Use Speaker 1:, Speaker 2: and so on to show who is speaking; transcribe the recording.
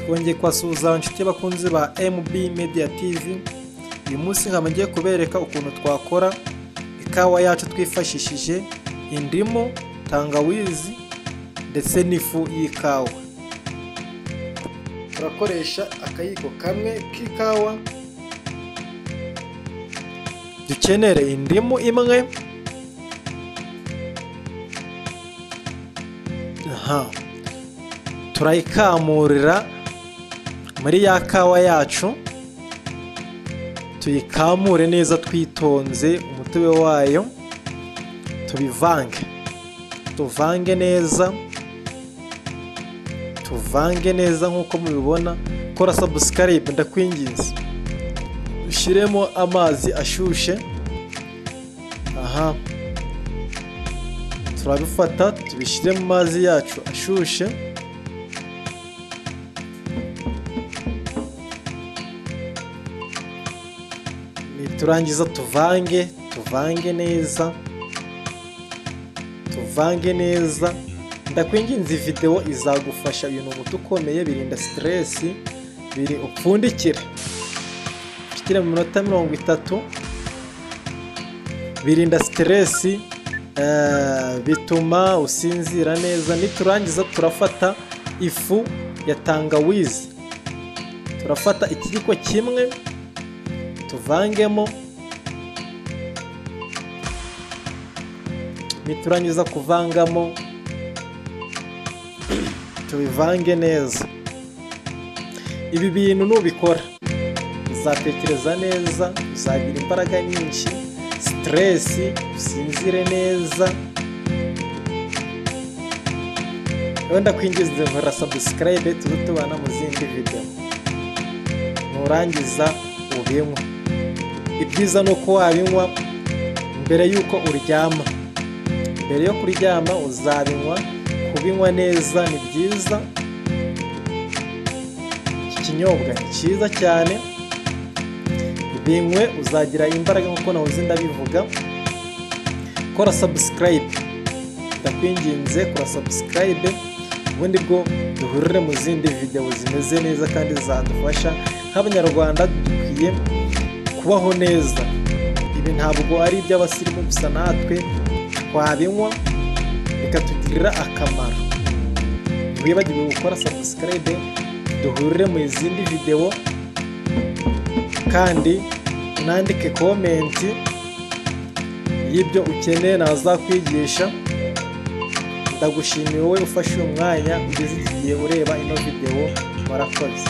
Speaker 1: Twongeye kubasuhuza inshuti bakunzi ba MB Media TV. Uyu munsi nkaba ngiye kubereka ukuntu twakora ikawa yacu twifashishije indimu, tangawizi ndetse n'ifu y'ikawa. Turakoresha akayiko kamwe k'ikawa, dukenere indimu imwe, turayikamurira muri ya kawa yacu, tuyikamure neza twitonze umutobe wayo, tubivange, tuvange neza, tuvange neza nkuko mubibona. Kora subscribe ndakwinginze, ushyiremo amazi ashushe. Turabifata tubishyire mu mazi yacu ashushe. Niturangiza tuvange, tuvange neza, tuvange neza. Ndakwinginze video izagufasha. Uyu ni umuti ukomeye, birinda stress, biri upfundikire ushyire mu minota 30, birinda stress, bituma usinzira neza. Niturangiza turafata ifu ya tangawizi, turafata ikiyiko kimwe tuvangemo. Niturangiza kuvangamo tubivange neza. Ibi bintu nubikora uzatekereza neza, uzagira imbaraga nyinshi, stress, usinzire neza. Wenda kwinjiza nkora subscribe, tuze tubana mu zindi video. Nurangiza ubinywa. Ibyiza nuko wabinywa mbere yuko uryama. Mbere yo kuryama uzabinywa. Kubinywa neza ni byiza. Iki kinyobwa ni cyiza cyane, binywe uzagira imbaraga nkuko nahoze ndabivuga. Kora subscribe ndakwinginze, kora subscribe, ubundi bwo duhurire mu zindi video zimeze neza kandi zadufasha. Nk'abanyarwanda dukwiye kubaho neza. Ibi ntabwo ari iby'abasirimu gusa, natwe twabinywa bikatugirira akamaro. Ntiwibagirwe gukora subscribe, duhurire mu zindi video, kandi unandike comment y'ibyo ukeneye nazakwigisha. Ndagushimiye wowe ufashe uyu mwanya ugeze iki gihe ureba ino video, warakoze.